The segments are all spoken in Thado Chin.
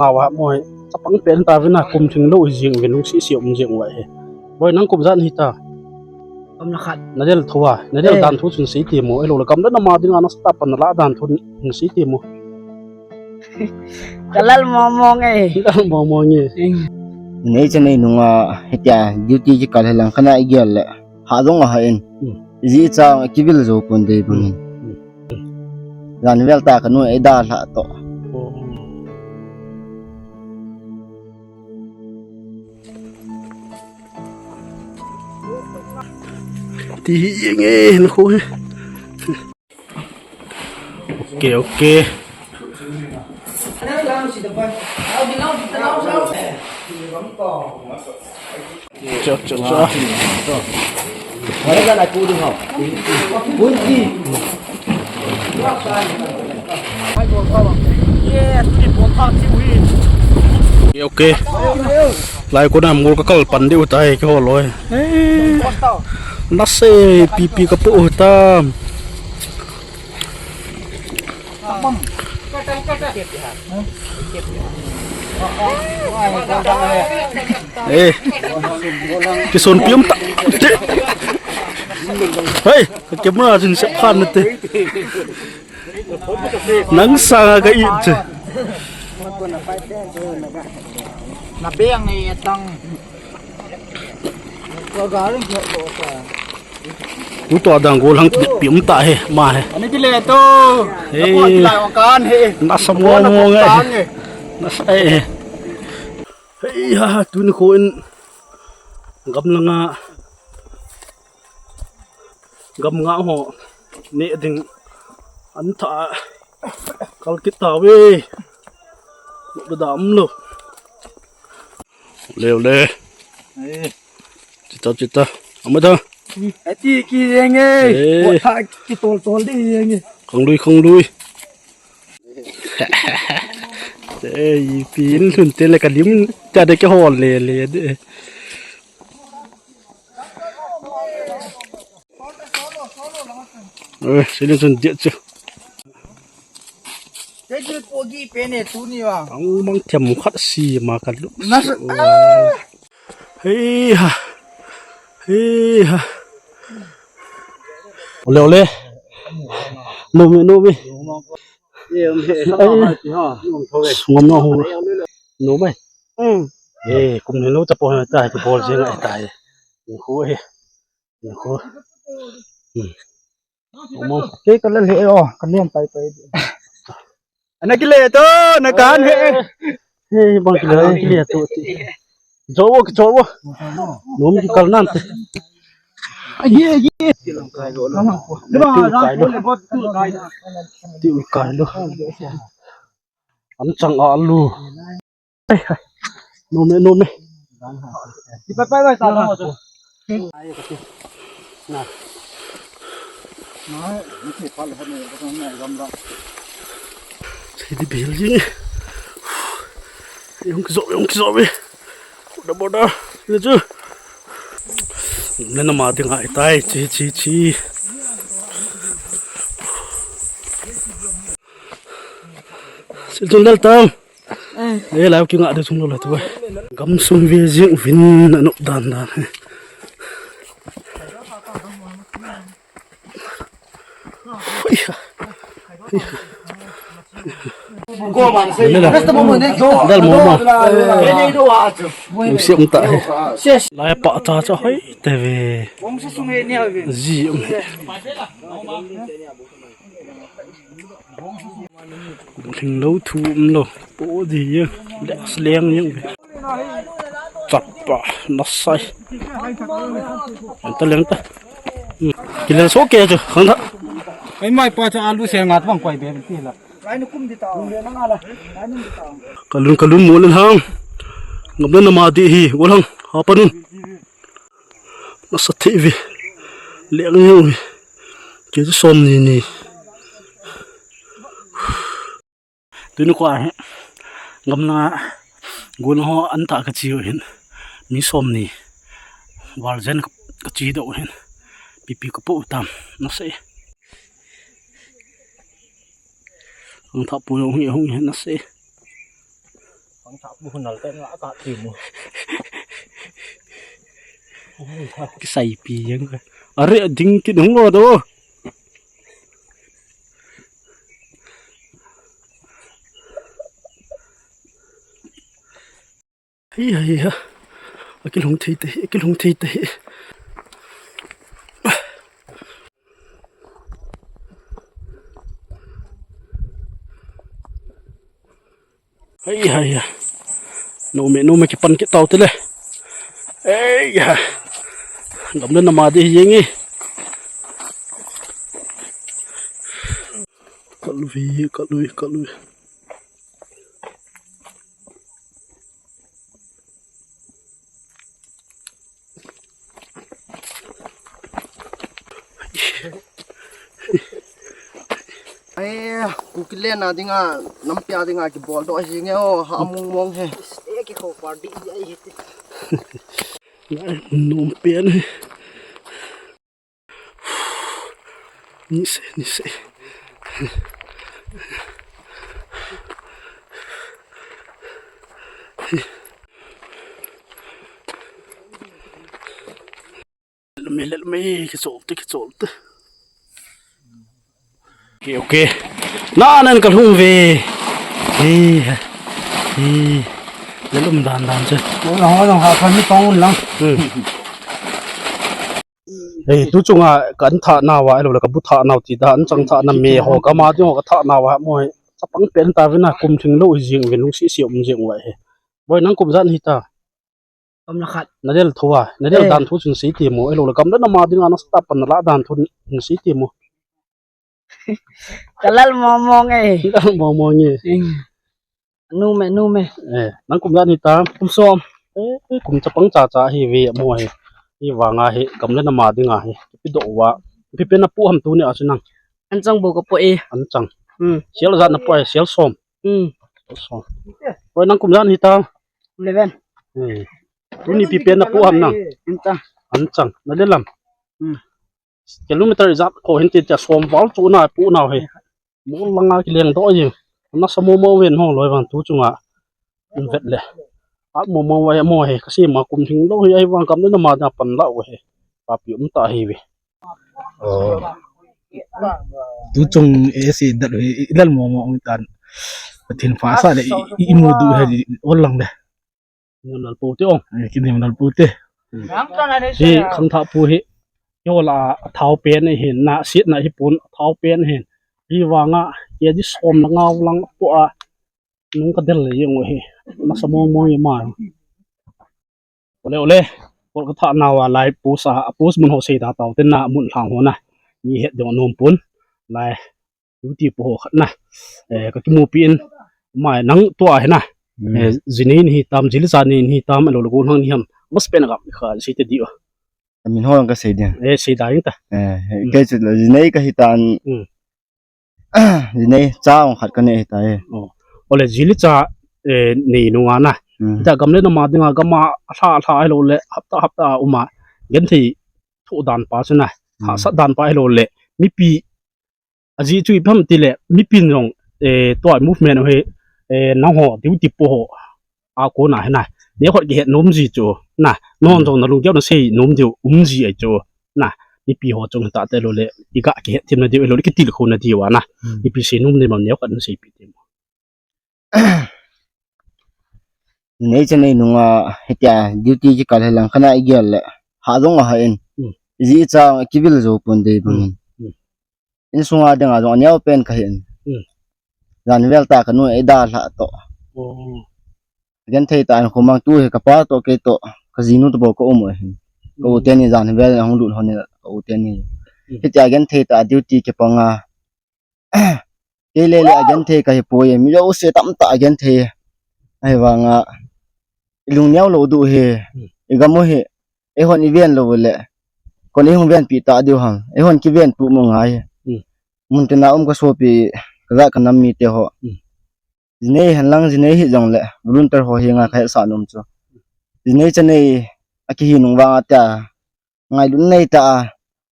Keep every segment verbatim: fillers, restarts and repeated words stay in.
Nawa moi. Chapang pen ta vin a kum thing lo hi jing vin lungsi si um jing wa he. Boi nang kum jan hi ta. Kum na khat. Na del thua, na del dan thu chun sei ti mo. Elo la kam la na ma ding a na sa pan la dan thu chun sei ti mo. Kalal mo mo nge. Kalal mo mo nge. Nei cha nei nunga hitia duty ji kal helang kana igel le. Ha jong a ha in. Hmm. Ji cha kivil jo pon dei bangin. Hmm. Jan vel ta kanu ei da hla to. Oh. Ti hi nge hin khu he. Ok, ok. Cho, cho, cho. Ok, ok. Lai ko nam ngol ka kal pan diu tai ke ho loi. Na se pipi ka pu tam. Eh. Kisun pium ta. Hei, ka camera jin sep khan na te. Nang sanga ka it che. Na beng ni tang. Ko ga ring ko ko. Ku to dang gol hang pi um ta he, ma he. Ani kile to. Hey. Ko kila o kan he. Na sa mo mo ngai. Na sa eh. Hei ha, tuni khu in gamla nga, gam nga ho ne ding an tha kal kit ta ve. Lo da dam lo. Le, le. Chita, chita. Ama da. Ati ki yenge. Eh. Ko tha ki tol tol de yenge. Khang lui, khang lui. Ei, pin lhun te le ka lim ta de ke hol le le de. Eh, sini sun dia chu. Te chu pogi pe ne tu ni wa. Ang mang thiam khat si ma ka lu. Na sa. Hei ha. Hei ha. Ole, ole. Nome, nome. Ngom na ho. Nome. Hmm. Eh, kum ni lo ta po na ta, ki bol je ngai ta. Ni ho he. Ni ho. Hmm. Mo. Ke ka le he o, ka niam pai pai. Ana kile to, na kan he. He, bang kile, kile to ti. Jo wo, jo wo. Nom ki kal nan te. Ye, ye. Ti kai lo. Ti kai lo. An chang a lu. Ai, ai. Nome, nome. Ti pai, pai, pai, ta, ta, ta. Na. Sai di bel jing. Jong kijo, jong kijo ve. Boda, boda. Ni chu. Nana ma ding ai tai, chi, chi, chi. Sil tun dal tam. Eh. Eh, lai ki nga de chung lo la tu. Gam sung ve jing vin na nop dan dan. Dal mo mo. Lu siam ta he. Lai pa ta cha hoi te ve. Ji um he. Lhing lo thu um lo. Po di ye. Leng leng ye. Chapa na sai. Anta leng ta. Hmm. Kile so ke chu khang tha. Ai mai pa cha alu se ngat bang koi be ti la. Kalun kalun mo len hang. Ngam na ma di hi. Wal hang. Ha pa nun. Nasa thei ve. Leng leng ve. Ke chu som ni ni. Tuni kho hi. Gamla gol ho an tha ka chi u hin. Mi som ni. Val jen ka chi do hin. Pipi ka po tam. Nasa. Ang tha po hung hung hin nasa. Kisaipi jeng. Are ding kit hung lo do. Hi, hi, ha. Akilhung thei te, akilhung thei te. Hai, hai, ha. Nome, nome kipan kit tau te le. Ei, ha. Gamle na ma di jeng e. Kalui, kalui, kalui. Ai, Kuki le na dinga, nampi a dinga kibol doh jing e o, ha mong mong he. E ki ko par di ai he. Nom pen he. Nise, nise. Lelme, lelme, kichol te, kichol te. Okay, okay. Na, nan kalhung ve. Hi, hi. Lelum dan dan che. Lang, lang, ha, kan ni pang lang. Hmm. Hei, tu chunga kan thah nau a, elo le ka bu thah nau ti da, an chang thah na me ho, gam a ding ho ka thah nau a, mo hei. Chapang pen ta vin a, kum thing lo hi jing vin, lungsi si um jing uva he. Boi, nang kum jan hi ta. Kum la khat. Na del thu a, na del dan thu chun sei ti mo, elo le gam le nam a ding a na sa pan na la dan thu hin sei ti mo. Ka lal mong mong e. Lal mong mong e. Ing. Nume, nume. Eh, nang kum jan hi ta? Kum som. Eh, kum chapang cha cha hi ve mo hi. Hi vang a hi, gam le nam a ding a hi. Pi do wa. Pi pen na pu ham tu ni a chu nang. An chang bo ka po e. An chang. Hmm. Sial jan na po e, sial som. Hmm. Som. Poi nang kum jan hi ta? Eleven. Eh. Tu ni pi pen na pu ham nang. An chang. An chang. Na le lam. Hmm. Kilometer ijat ko hin ti tia som val chu na pu nau he. Mo langa kileng doh jing. Na sa mo mo ven ho loi vang tu chunga. In vet le. At mo mo wa mo he. Kasi ma kum thing lo he ai vang kam na ma da pan la wa he. Papi um ta he ve. Oh. Tu chung e si dat he i lal mo mo um tan. Pathin fa sa le i, i mu du he ol lang le. Nim lal pu te ong. Eh, ki nim lal pu te. Hmm. Hi khang tha pu hi. Yo la thau pen hin na sit na hi pun thau pen hin. Hi vang a, ya di som na ngau lang pu a. Nung ka del le yong hi. Na sa mong mong ma. Ole, ole. Kol ka tha na wa lai pu sa, pu mun ho sei ta tau te na mun thang ho na. Ni het dong nom pun. Lai. Duty po ho khat na. Eh, ka kimupi in, mai nang tua hi na. Hmm. Eh, ji nei ni hi tam, ji li cha nei ni hi tam, lo lo go nang ni ham. Mas pen a gam kha, si te di o. Min ho ka sei ding. Eh, sei da ing ta. Eh, hmm. Kei chu ji nei ka hi tan. Hmm. Ji nei cha ong khat ka nei hi ta e. Oh. Ole ji li cha, eh, nei nung a na. Hmm. Ta gam le nam a ding a gam a hla hla ai lo le hapta hapta a um a. Genthei thu dan pa chu na. Hmm. Hahsat dan pa ai lo le. Mipi Ajeh chu ipi ham tile, mipin jong, eh, tua movement ho hi, eh, nangho, duty po ho, a kona hi na, neo khat kihet nom ji chu, na, non jong na lunggel na sei nom diu, um ji ai chu, na, mipi ho chung ta te lo le, i ga kihet thim na diu, lo le kitilkhou na diu a na, hmm, mipi sei nom diu, neo khat na seipi diu. Nei cha nei nunga, hitia, duty kikal hi lang khana i gel le, ha jong a ha in, hmm, ji cha kivil jo pon dei bang in. Hmm. Insung a ding a jong aneo pen ka hin. Hmm. Jan vel ta ka nu e da hla to. Oh. Genthei ta in khomang tu hi ka pa to kei to ka jinu to bo ka um u hin. Ka u te ni jan vel hung lut hon ni ka u te ni. Hmm. Hitia genthei ta duty kipang a. Kei le le a genthei ka hi poi mi lo se tam ta genthei. Ai vang a. I lung neo lo du hi. Hmm. I gam u hi. Eihon i ven lou le. Kon eihung venpi ta diu ham. Eihon kivenpi mo ngai. Hmm. Mun tina um ka sopi, ka jat ka nam mite ho. Hmm. Ji nei hen lang ji nei hi jong le. Volunteer ho hi nga ka hetsah nom chu. Ji nei cha nei a kihi nung vang a tia. Ngailutna nei ta a.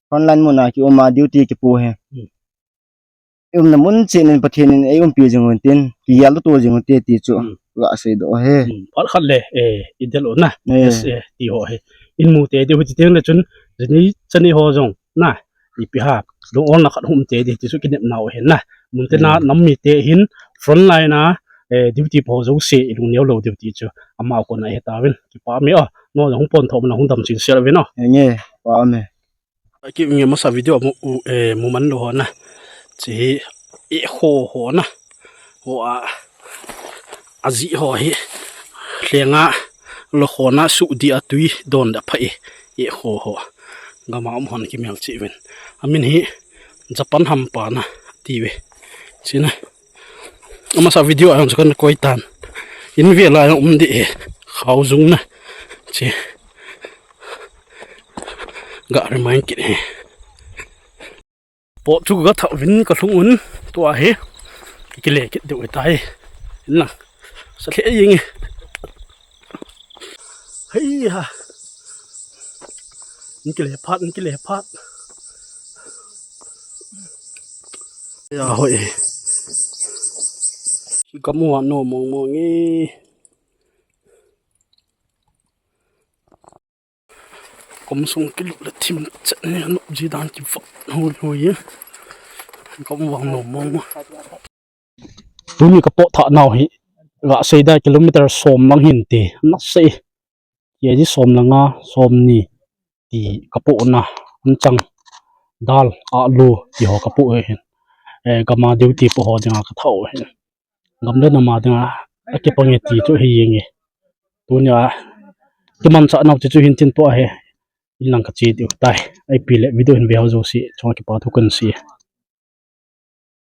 Frontline mun a ki um a duty kipo hi. Hmm. i umna mun cheh in Pathen in ei umpi jing un tin, kigel to jing un te ti chu, hmm, ga seidoh e. Hmm, phat khat le, eh, i del u na. Eh. Yes, eh, ti ho hi. In mu te diu hi ti teng le chun, jani chani ho jong na, ipi ham, lung olna khat hung um te di ti chu kinepna u ahi na. Mun tina, hmm, nam mite hin front line a, eh, duty po jouse i lungneo lou diu ti chu ama kona ahi tauvin. Kipa me o, no hung pon tho na hung dam chin sel uvin o. Nge, pa me. Ki nge masa video mu, u, eh, mu man lou ho na. Chi hi, eh, ho ho na. Ho a, a ji ho hi. Lenga lo ho na su di a tui don da pha e. Eh, ho ho. Gama um hon kimel chi uvin. Amin hi Japan hampa na ti ve. Chi na. Amasa video a hon kan koi tan. In ve la um di e. Khao jung na. Chi. Ga remind kit e. Pot chu ga thah vin ka lhung un tua hi. Kile kit deu tai. Inlang. Sa the ying. Hei ha. Kile phat, kile phat. Ya hoi. Kamu wa no mong mong e. Kom sung kilu le thim chet ni, anop ji dan kivat hoi hoi e. Kom vang nom mong ma. Tuni ka pot thah nau hi, ga sei da kilometer som lang hin ti, na sei. Kg som le nga, som ni ti ka pot na, an chang. Dal, alu, ti ho ka pot hin. Eh, gama duty po ho dinga ka thah hin. Gam le nam a dinga, akipang e ti chu hi yeng e. Tunia, kimanchah nau ti chu hin tin tua hi. Inlang ka che diu tai. Ipi le video hin ve ho jouse, chunga kipa thu kan sei.